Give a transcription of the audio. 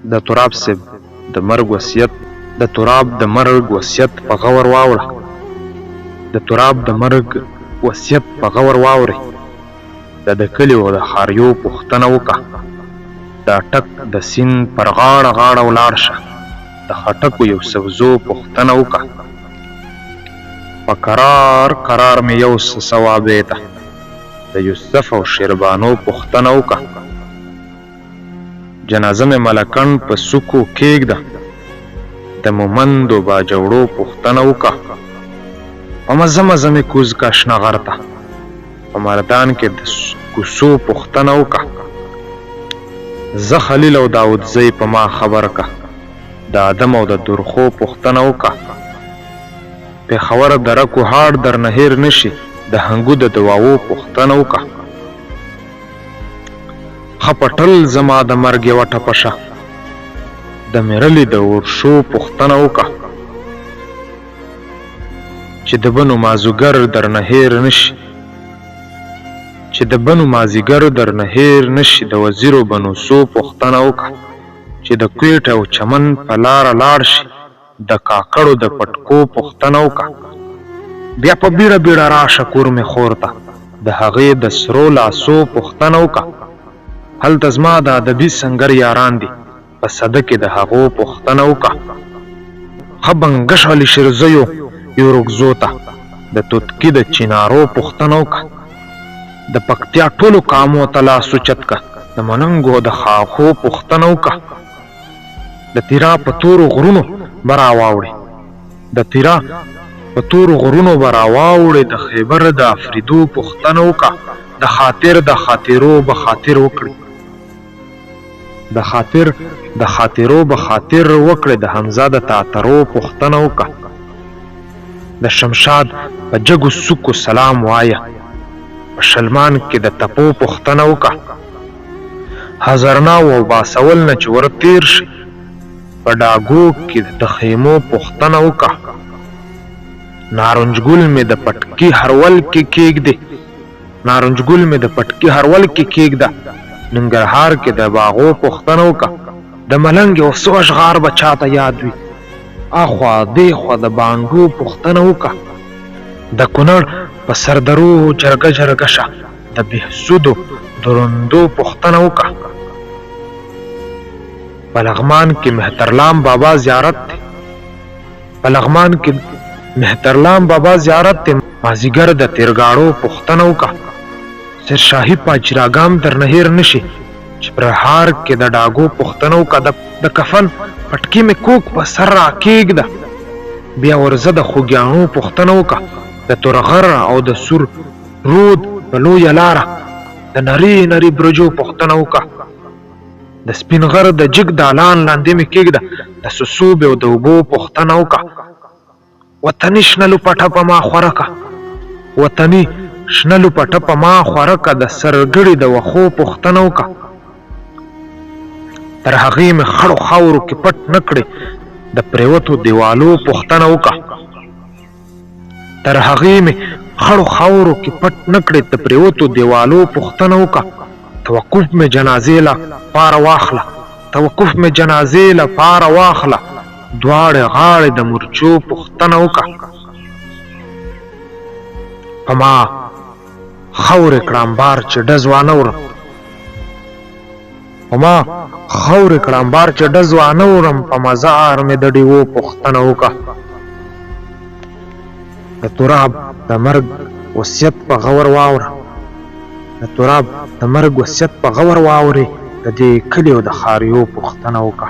د تراب صیب د مرګ وصیت د تراب د مرګ وصیت په غور واوره د تراب د مرګ وصیت په غور واورئ د د کلیو د ښاریو پوښتنه وکه د اټک د سیند پر غاړه غاړه ولاړ شه د خټکو یوسفزو پوښتنه وکه په کرار کرار مې یوسه صوابۍ ته د یوسف او شیربانو پوښتنه وکه. جنازه مې ملکنډ په څوکو کېږده د مومندو باجوړو پوښتنه وکه په مزه مزه مې کوز که شنه غر ته په مردان کې د کوڅو پوښتنه وکه زه خلیل او داودزی په ما خبر که د ادم او د درخو پوښتنه وکه پېښور دره کوهاټ درنه هېر نه شي د هنګو د دواوو پوښتنه وکه. ښه پټل زما د مرګ یوه ټپه شه د میرلي د اورشو پوښتنه وکه چې د بنو مازوګر درنه هیر نه شي چې د بنو مازیګر درنه هیر نه شي د وزیرو بنوسو پوښتنه وکه چې د کویټه او چمن په لاره لاړ شي د کاکړو د پټکو پوښتنه وکه بیا په بیړه بیړه راشه کورمې خور ته د هغې د سرو لاسو پوښتنه وکه هلته زما د ادبي سنګر یاران دي په سده کې د هغو پوښتنه وکه ښه بنګش علي شیرزیو یورکزو ته د توتکي د چینارو پوښتنه وکه د پکتیا ټولو کامو ته لاس اوچت که د ملنګو د خاښو پوښتنه وکه. د تیرا په تورو غرونو به راواوړې د تیرا په تورو غرونو به راواوړې د خیبر د افریدو پوښتنه وکه د خاطر د خاطرو به خاطر وکړې د خاطر د خاطرو به خاطر وکړې د حمزه د تاترو پوښتنه وکه د شمشاد په جګو څوکو سلام وایه په شلمان کې د تپو پوښتنه وکه. هزرناو او باسول نه چې ور تېر شي په ډاګو کې د خیمو پوښتنه وکه نارنج ګل مې د پټکي هرول کې کېږدې نارنج ګل مې د پټکي هرول کې کېږده ننګرهار کې د باغو پوښتنه وکه د ملنګ یو څو اشغار به چاته یاد وي اخوا دیخوا د بانډو پوښتنه وکه د کونړ په سردرو جرګه جرګه شه د بهسودو دروندو پوښتنه وکه. په لغمان کې مهترلام بابا زیارت دی. په لغمان کې مهترلام بابا زیارت دی. مازیګر د تیرګاړو پوښتنه وکه. سرشاهي پاچراګام درنه هیر نه شي چې پرهار کې د ډاګو پوښتنه وکه. د کفن پټکی مې کوک په سر راکېږده بیا ورځه د خوږیاڼو پوښتنه وکه. د تورغر او د سور رود په لویه لاره د نري نري برجو پوښتنه وکه. د سپین غر د جګ دالان لاندې مې کېږده د سسوبې او د اوبو پوښتنه وکه. وطني شنه لوپټه په ما خوره که وطني شنه لوپټه په ما خوره که د سرګړي د وښو پوښتنه وکه. تر هغې مې خړو خاورو کې پټ نه کړې د پرېوتو دیوالو پوښتنه وکه. تر هغې مې خړو خاورو کې پټ نه کړې د پرېوتو دېوالو پوښتنه وکه توقف مې جنازې له پاره واخله توقف مې جنازې له پاره واخله دواړې غاړې د مورچو پوښتنه وکه په ما خاورې کړه امبار چې ډز وانه ورم په ما خاورې کړه امبار چې ډز وانه ورم په مزار مې د ډیوو پوښتنه وکه د تراب د مرګ وصیت په غور واوره د تراب د مرګ وصیت په غور واورې د دې کلیو د ښاریو پوښتنه وکه.